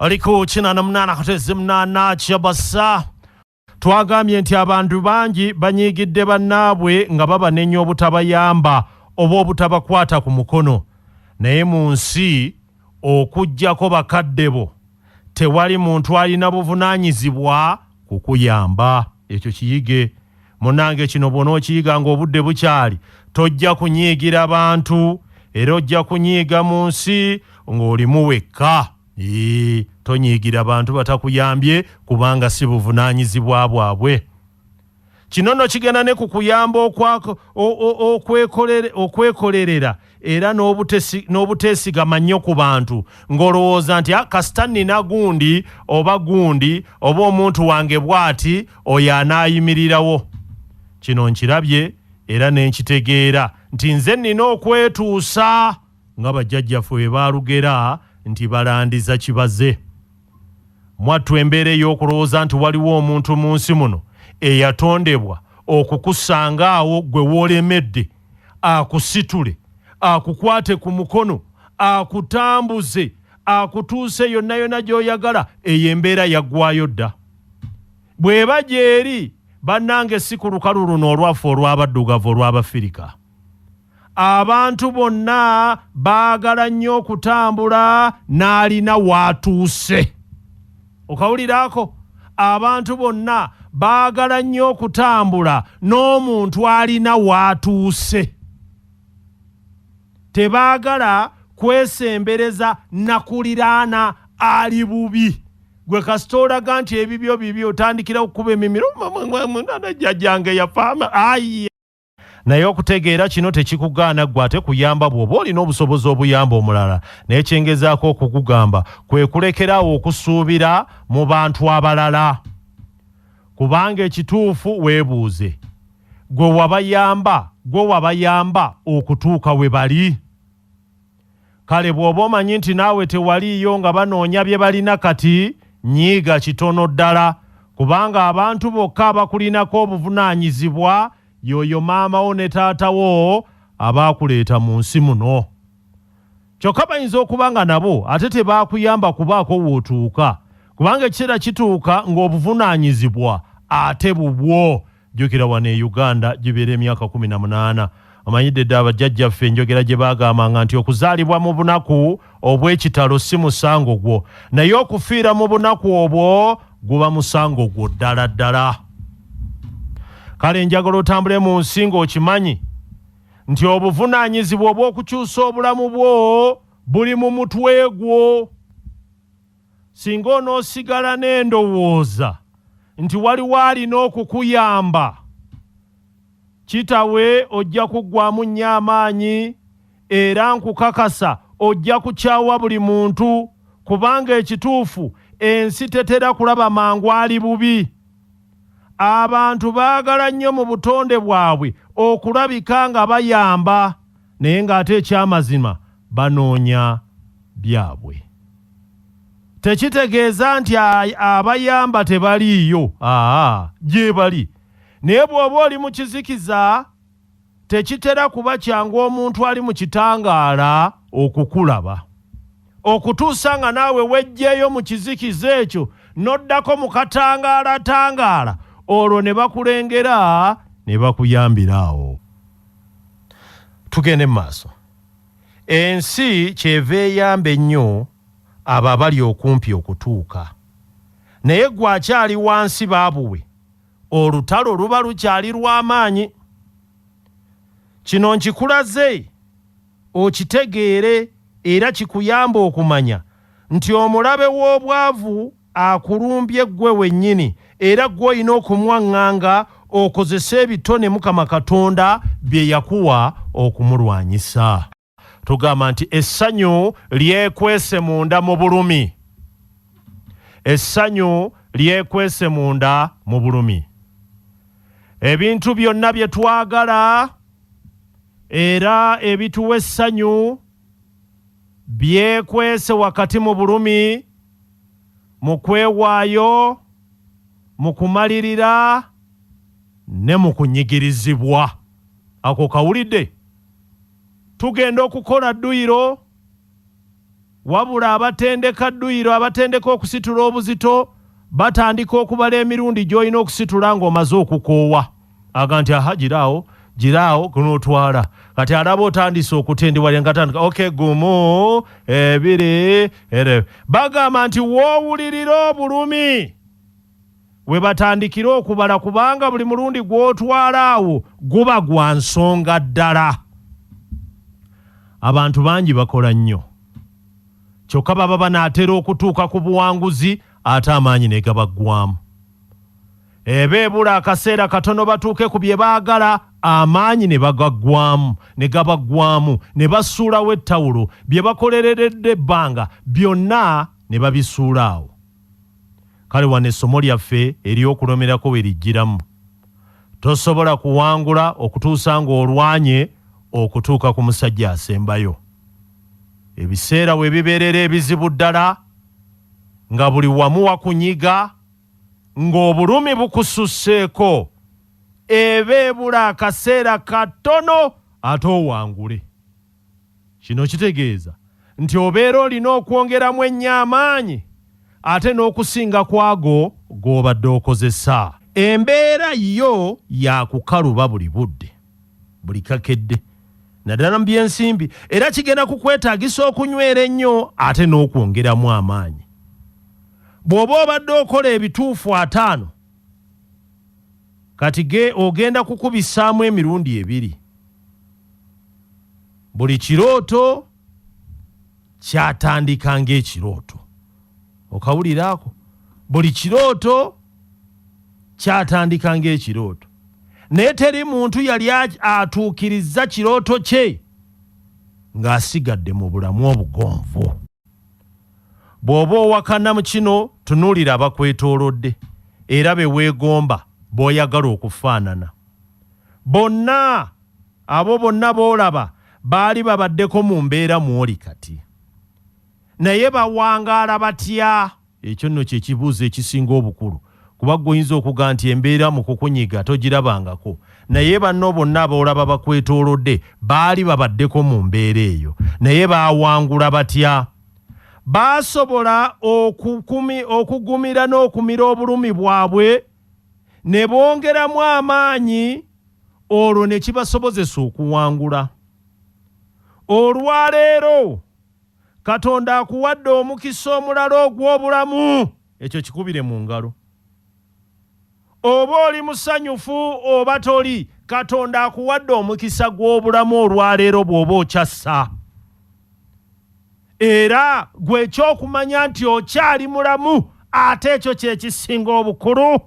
Aliko 88.8 kyabasa. Twagambye nti abantu bangi banyiigidde bannaabwe nga babanenya obutabayamba oba obutabakwata ku mukono, naye mu nsi okuggyako bakadde bo tewali muntu alina buvunaanyizibwa kukuyamba. Ekyo kiyige munnange, kino bw'onookiyiga ng'obudde bukyali, tojja kunyiigira bantu era ojja kunyiiga mu nsi ng'olimu wekka. Tonyiigira bantu batakuyambye kubanga si buvunaanyizibwa bwabwe. Kino nno kigenda ne ku kuyamba okwekolerera era n'obuteesigama nnyo ku bantu, ng'olowooza nti kasita nnina gundi oba gundi oba omuntu wange bw'ati, oyo anaayimirirawo. Kino nkirabye era ne nkitegeera nti nze nnina okwetuusa nga bajjajjaffe bwe baalugera nti balandiza kibaze. Mwattu embeera ey'okulowooza nti waliwo omuntu mu nsi muno eyatondebwa okukusanga awo gwe w'olemedde, akusitule, akukwate ku mukono, akutambuze, akutuuse yonna yonna gy'oyagala, eyo embeera yaggwayo dda. Bw'eba gy'eri bannange, si ku lukalu luno olwaffe olw'abaddugavu olw'Abafirika. Abantu bonna baagala nnyo okutambula n'alina waatuuse. Okawuliraako? Abantu bonna baagala nnyo okutambula n'omuntu alina waatuuse. Tebaagala kwesembereza nakuliraana ali bubi. Gwe kasita olaga nti ebibyo bibi, otandikira okukuba emimiro, jjajjange yafaama ayi. Naye okutegeera kino tekikugaana ggwe ate kuyamba bw'oba olina obusobozi obuyamba omulala, naye kyengezaako okukugamba kwe kulekeraawo okusuubira mu bantu abalala, kubanga ekituufu weebuuze gwe wabayamba, gwe wabayamba okutuuka we bali. Kale bw'oba omanyi nti naawe tewaliiyo nga banoonya bye balina kati, nyiiga kitono ddala, kubanga abantu bokka abakulinako obuvunaanyizibwa y'oyo maama wo ne taata wo abaakuleeta mu nsi muno. Kyokka bayinza okuba nga nabo ate tebaakuyamba kubaako w'otuuka, kubanga ekiseera kituuka ng'obuvunaanyizibwa ate bubwo. Jjukira wano e Uganda gibeera emyaka 18. Omanyidde dda abajjajjaffe enjogera gye baagambanga nti okuzaalibwa mu bunaku obw'ekitalo si musango gwo, naye okufiira mu bunaku obwo guba musango gwo ddala ddala. Kale njagala otambule mu nsi ng'okimanyi nti obuvunaanyizibwa obw'okukyusa obulamu bwo buli mu mutwe gwo. Singa onoosigala n'endowooza nti waliwo alina okukuyamba, kitawe ojja kuggwamu nnyo amaanyi, era nkukakasa ojja kukyawa buli muntu, kubanga ekituufu ensi tetera kulaba mangu ali bubi. Abantu baagala nnyo mu butonde bwabwe okulabika nga bayamba, naye ng'ate ekyamazima banoonya byabwe. Tekitegeeza nti abayamba tebaliiyo, aa, gyebali, naye bw'oba oli mu kizikiza tekitera kuba kyangu omuntu ali mu kitangaala okukulaba, okutuusa nga naawe weggyeeyo mu kizikiza ekyo n'oddako mu katangaalatangaala, olwo ne bakulengera ne bakuyambira awo. Tugende mu maaso. Ensi kyeva eyamba ennyo abo abali okumpi okutuuka, naye ggwe akyali wansi baabuwe, olutalo luba lukyali lw'amaanyi. Kino nkikulaze okitegeere era kikuyambe okumanya nti omulabe w'obwavu akulumbye ggwe wennyini, era ggwe olina okumwaŋŋanga okozese ebitone Mukama Katonda bye yakuwa okumulwanyisa. Tugamba nti essanyu lyekwese munda mu bulumi. Essanyu lyekwese munda mu bulumi. Ebintu byonna bye twagala era ebituwa essanyu byekwese wakati mu bulumi, mu kwewaayo, mu kumalirira ne mu kunyigirizibwa. Ako kawulidde? Tugenda okukola dduyiro. Wabula abatendeka dduyiro, abatendeka okusitula obuzito, batandika okubala emirundi gy'olina okusitula ng'omaze okukoowa. Aga nti aha, giraawo, giraawo, gunootwala. Kati alaba otandise okutendiwalya nga tandika ok, gumu, ebiri, ere. Bagamba nti woowulirira obulumi we batandikira okubala, kubanga buli mulundi gw'otwala awo guba gwa nsonga ddala. Abantu bangi bakola nnyo, kyokka baba banaatera okutuuka ku buwanguzi ate amaanyi ne gabaggwamu. Eba ebula akaseera katono batuuke ku bye baagala, amaanyi ne bagaggwamu, ne gabaggwamu, ne basuulawo ettawulo, bye bakolereredde ebbanga byonna ne babisuula awo. Kale wano essomo lyaffe ery'okulomerako we lijjiramu. Tosobola kuwangula okutuusa ng'olwanye okutuuka ku musajja asembayo. Ebiseera we bibeerera ebizibu ddala, nga buli wamu wakunyiga, ng'obulumi bukususseeko, eba ebula akaseera katono ate owangule. Kino kitegeeza nti obeera olina okwongeramu ennyo amaanyi ate n'okusinga ku ago g'obadde okozesa. Embeera yo ya kukaluba buli budde, buli kakedde, naddala mu by'ensimbi, era kigenda kukwetaagisa okunywera ennyo ate n'okwongeramu amaanyi. Bw'oba obadde okola ebituufu 50, kati ge ogenda kukubisaamu emirundi ebiri. Buli kirooto kyatandika ng'ekirooto. Okawuliraako? Buli kirooto kyatandika ng'ekirooto, naye teri muntu yali atuukirizza kirooto kye ng'asigadde mu bulamu obugonvu. Bw'oba owakana mu kino, tunuulira abakwetoolodde era be weegomba, b'oyagala okufaanana. Bonna abo bonna b'olaba baali babaddeko mu mbeera mw'oli kati. Naye bawangaala batya? Ekyo nno kye kibuuzo ekisinga obukulu, kuba ggwe oyinza okugamba nti embeera mu kukunyiga togirabangako, naye banno bonna b'olaba bakwetoolodde baali babaddeko mu mbeera eyo, naye baawangula batya? Baasobola okugumira n'okumira obulumi bwabwe ne bongeramu amaanyi, olwo ne kibasobozesa okuwangula. Olwaleero Katonda akuwadde omukisa omulala ogw'obulamu, ekyo kikubire mu ngalo. Oba oli musanyufu oba toli, Katonda akuwadde omukisa gw'obulamu olwaleero bw'oba okyassa. Era gwe ekyokumanya nti okyali mulamu, ate ekyo kye kisinga obukulu.